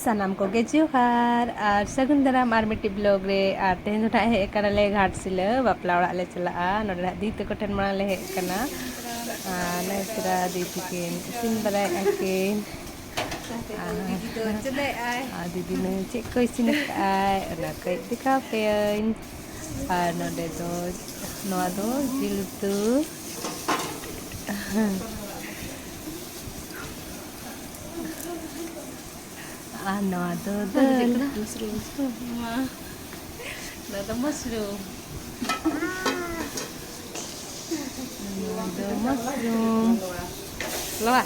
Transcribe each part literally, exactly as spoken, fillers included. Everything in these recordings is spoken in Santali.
ᱥᱟᱱᱟᱢ ᱠᱚᱜᱮ ᱡᱚᱦᱟᱨ ᱟᱨ ᱥᱟᱹᱜᱩᱱ ᱫᱟᱨᱟᱢ ᱟᱨ ᱢᱤᱫᱴᱤᱡ vlog ᱨᱮ᱾ ᱟᱨ ᱛᱮᱦᱮᱧ ᱫᱚ ᱱᱟᱦᱟᱜ ᱦᱮᱡ ᱟᱠᱟᱱᱟᱞᱮ ᱜᱷᱟᱴᱥᱤᱞᱟᱹ, ᱵᱟᱯᱞᱟ ᱚᱲᱟᱜ ᱞᱮ ᱪᱟᱞᱟᱜᱼᱟ᱾ ᱱᱚᱰᱮ ᱱᱟᱦᱟᱜ ᱫᱤᱫᱤ ᱛᱟᱠᱚ ᱴᱷᱮᱱ ᱢᱟᱲᱟᱝ ᱞᱮ ᱦᱮᱡ ᱟᱠᱟᱱᱟ᱾ ᱟᱨ ᱱᱟᱭ ᱛᱚᱨᱟ ᱫᱤᱫᱤ ᱠᱤᱱ ᱤᱥᱤᱱ ᱵᱟᱲᱟᱭᱮᱫᱼᱟ ᱠᱤᱱ᱾ ᱟᱨ ᱫᱤᱫᱤ ᱫᱚ ᱪᱚᱸᱫᱟᱭᱮᱫᱼᱟᱭ᱾ ᱟᱨ ᱫᱤᱫᱤ ᱱᱩᱭ ᱪᱮᱫ ᱠᱚ ᱤᱥᱤᱱ ᱟᱠᱟᱫᱼᱟᱭ, ᱚᱱᱟ ᱠᱟᱹᱡ ᱫᱮᱠᱷᱟᱣ ᱯᱮᱭᱟᱹᱧ᱾ ᱟᱨ ᱱᱚᱰᱮ ᱫᱚ, ᱱᱚᱣᱟ ᱫᱚ ᱡᱤᱞ ᱩᱛᱩ᱾ ᱟᱨ ᱱᱚᱣᱟ ᱫᱚ ᱫᱟᱹᱞ᱾ ᱢᱟ, ᱱᱚᱣᱟ ᱫᱚ ᱢᱟᱥᱨᱩᱢ᱾ ᱱᱚᱣᱟ ᱫᱚ ᱢᱟᱥᱨᱩᱢ᱾ ᱞᱚᱣᱟ?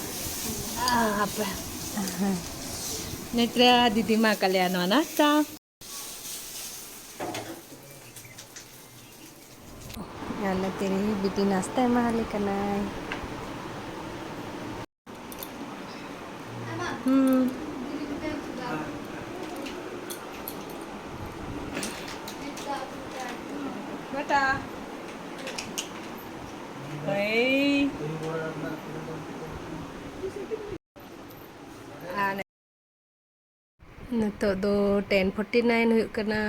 ᱟᱯᱮ᱾ ᱱᱮᱛᱨᱟ ᱫᱤᱫᱤ ᱢᱟ ᱠᱟᱞᱮᱭᱟ ᱱᱚᱣᱟ ᱱᱟᱥᱛᱟ᱾ ᱟᱨ ᱱᱚᱛᱮ ᱨᱮ ᱵᱤᱴᱤ ᱱᱟᱥᱛᱟ ᱮᱢᱟᱞᱮ ᱠᱟᱱᱟᱭ᱾ ᱦᱩᱸ᱾ ᱵᱮᱴᱟ᱾ ᱦᱳᱭ᱾ ᱟᱨ ᱱᱤᱛᱚᱜ ᱫᱚ ten forty nine ᱦᱩᱭᱩᱜ ᱠᱟᱱᱟ᱾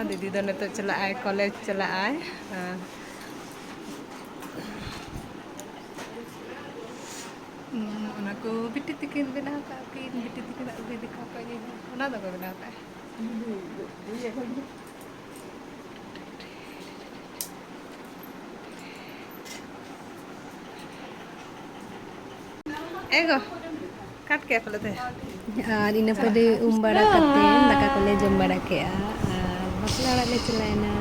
ᱫᱤᱫᱤ ᱫᱚ ᱱᱤᱛᱚᱜ ᱪᱟᱞᱟᱜᱼᱟᱭ, ᱠᱚᱞᱮᱡᱽ ᱪᱟᱞᱟᱜᱼᱟᱭ᱾ ᱟᱨ, ᱩᱸ, ᱚᱱᱟ ᱠᱚ ᱵᱤᱴᱤ ᱛᱤᱠᱤᱱ ᱵᱮᱱᱟᱣ ᱠᱟᱜ ᱠᱤᱱ, ᱵᱤᱴᱤ ᱛᱤᱠᱤᱱᱟᱜ ᱜᱮ ᱫᱮᱠᱷᱟᱣ ᱠᱟᱜ ᱤᱧ, ᱚᱱᱟ ᱫᱚ ᱚᱠᱚᱭ ᱵᱮᱱᱟᱣ ᱠᱟᱜᱼᱟ? ᱮ ᱜᱚ, ᱠᱟᱴ ᱠᱮᱫ ᱯᱟᱞᱮ ᱛᱮ᱾ ᱟᱨ ᱤᱱᱟᱹ ᱯᱚᱨᱮ ᱩᱢ ᱵᱟᱲᱟ ᱠᱟᱛᱮ ᱫᱟᱠᱟ ᱠᱚᱞᱮ ᱡᱚᱢ ᱵᱟᱲᱟ ᱠᱮᱜᱼᱟ ᱟᱨ ᱵᱟᱯᱞᱟ ᱚᱲᱟᱜ ᱞᱮ ᱪᱟᱞᱟᱣᱮᱱᱟ᱾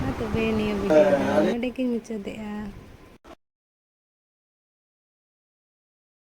ᱢᱟ ᱛᱚᱵᱮ ᱱᱤᱭᱟᱹ video ᱫᱚ ᱱᱚᱰᱮ ᱜᱤᱧ ᱢᱩᱪᱟᱹᱫᱮᱜᱼᱟ᱾